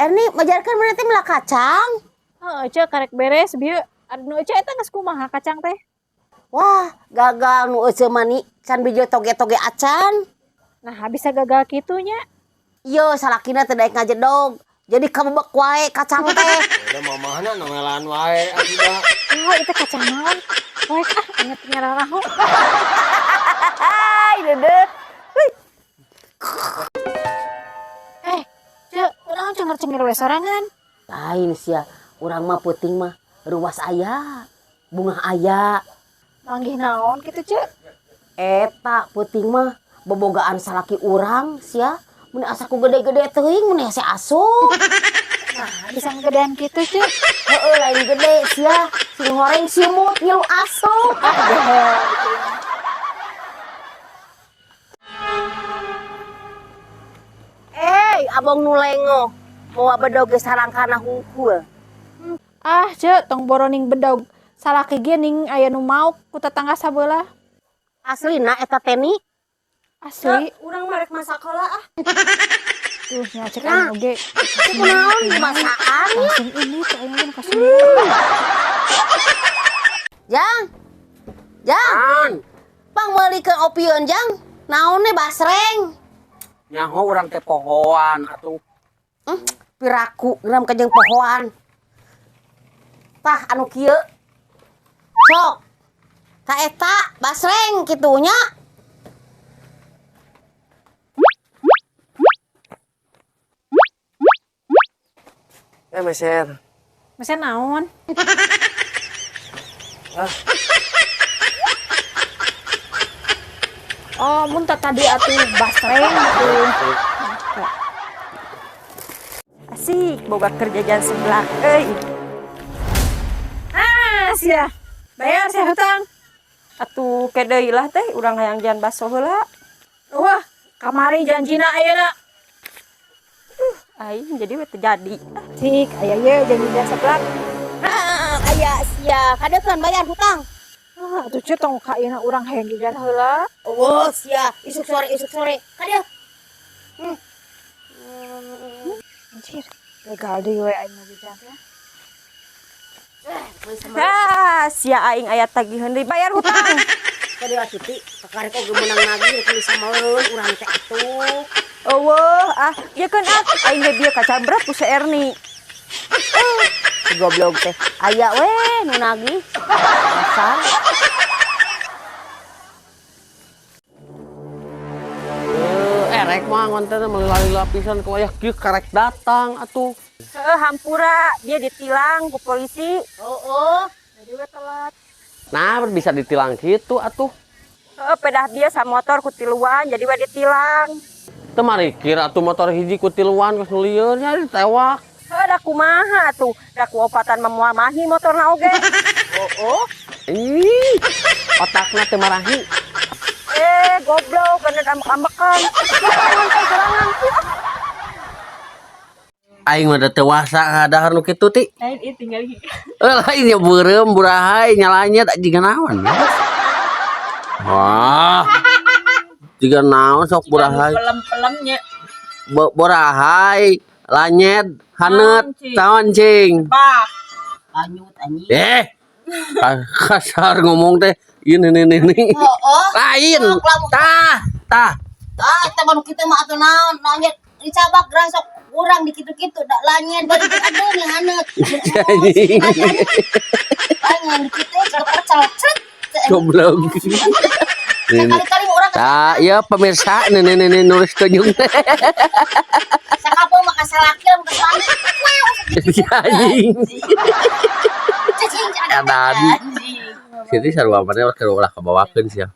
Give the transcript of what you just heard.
Erni majarkeun mana teh melak kacang. Heeh, Ceu, karek beres bieu. Ari nu Ece eta geus kumaha kacang teh? Wah, gagal nu Ece mani can bijil toge-toge acan. Nah, bisa gagal kitu nya. Ieu salakina teh daek ngajedog. Jadi kabebek wae kacang teh. Udah mamahna nomelan wae atuh da. Wah, itu kacang naon? Poek ah, inget nyararaho. Hai, Dedeh. Eh, Ceu, urang cengar-cengir we sorangan. Lain sia, urang mah peuting mah ruas aya, bunga aya. Manggih naon kitu, Ceu? Eta peuting mah bobogaan salaki urang sia. Mun asa ku gede-gede teuing mun hese asup. Nah, bisa ngegedean kitu, Ceu. Heeh, lain gede sia, sing horeng simut ngilu asup. Ah, gehel gitu. Eh, abong nu lengoh. Moal bedog ge sarangkana hungkul. Ah, Ceu, tong boroning bedog. Salaki ge ning aya nu mauk ku tetangga sabelah. Aslina eta teh ni. Asli. Urang mah rek masak heula ah. Tuh, nya cek Nah. aing oge. Kunaon masakan? Langsung ini tuh aing mah kasih. Jang. Jang, An, pang meulikeun opieun Jang. Naon basreng? Nyaho urang teh pohoan atuh. Piraku geunam kajeng pohoan. Tah anu kieu. Sok. Ka eta basreng kitu nya. Eh meser. Meser naon? Ah. Oh, mun tah tadi atuh basreng atuh. Asik, boga kerja jajan sebelah euy. Ah, sia. Bayar sia hutang. Atuh ke deui lah teh urang hayang jajan baso heula. Wah, kamari janjina ayeuna. Aing jadi we teu jadi. Cik, aya ye janji jajan seblak. Ah, aya sia. Kadeukeun bayar hutang. Ah, atuh Ceu tong ka ayeuna urang hayang jajan heula. Oh, sia, isuk sore isuk sore. Kadeu. Anjir, gagal deui we aing mah jajan teh. Ah, sia aing aya tagiheun deui bayar hutang. Kadeu atuh ti, kakarek oge meunang nagih rek sameleun urang teh atuh. Eueuh, ah, ieu keun ah, aing ge bieu kacabrat ku si Erni. Si goblok teh aya we nu nagih. Dasar. Erek mah ngonten meuli lapisan ke wayah kieu karek datang atuh. Heuh, hampura, dia ditilang ku polisi. Oh, Jadi we telat. Nah, bisa ditilang kitu atuh. Heuh, pedah dia sama motor ku tiluan jadi we ditilang. Teu marikir atuh motor hiji ku tiluan geus nu lieur nya ditewak. Heuh, da kumaha atuh? Da ku opatan mah moal mahi motorna oge. Oh. Ih, otakna teu marahi. Eh, goblok, bener ambek-ambekan. Sorangan. Aing mah da teu wasa ngadahar nu kitu ti. Lain ieu tinggal ieu. Eh, lain nya beureum burahay nyalanya da jiga naon. Wah. Jiga naon sok burahay. Pelem-pelemnya. Borahay, lanyet, haneut, Naon, taon cing. Pak. Lanyut anjing. Eh, kasar ngomong teh. Ini ini ini. Oh, Lain. Sok, lamun. Tah, tah. Ah, eta mah nu kitu mah atuh naon, lanyet dicabak gerang sok urang di kitu-kitu da lanyet bari aduh yang haneut. Anjing. Lanyet di kitu cek pecel cret. Goblok. Sekali-kali urang Tah, ya pemirsa, nih nih nih nulis tunjung teh. sakapeung mah ka salaki lamun ka suami. Anjing. Cicing ada Edan. Siti sarua maneh keur ulah kabawakeun sia.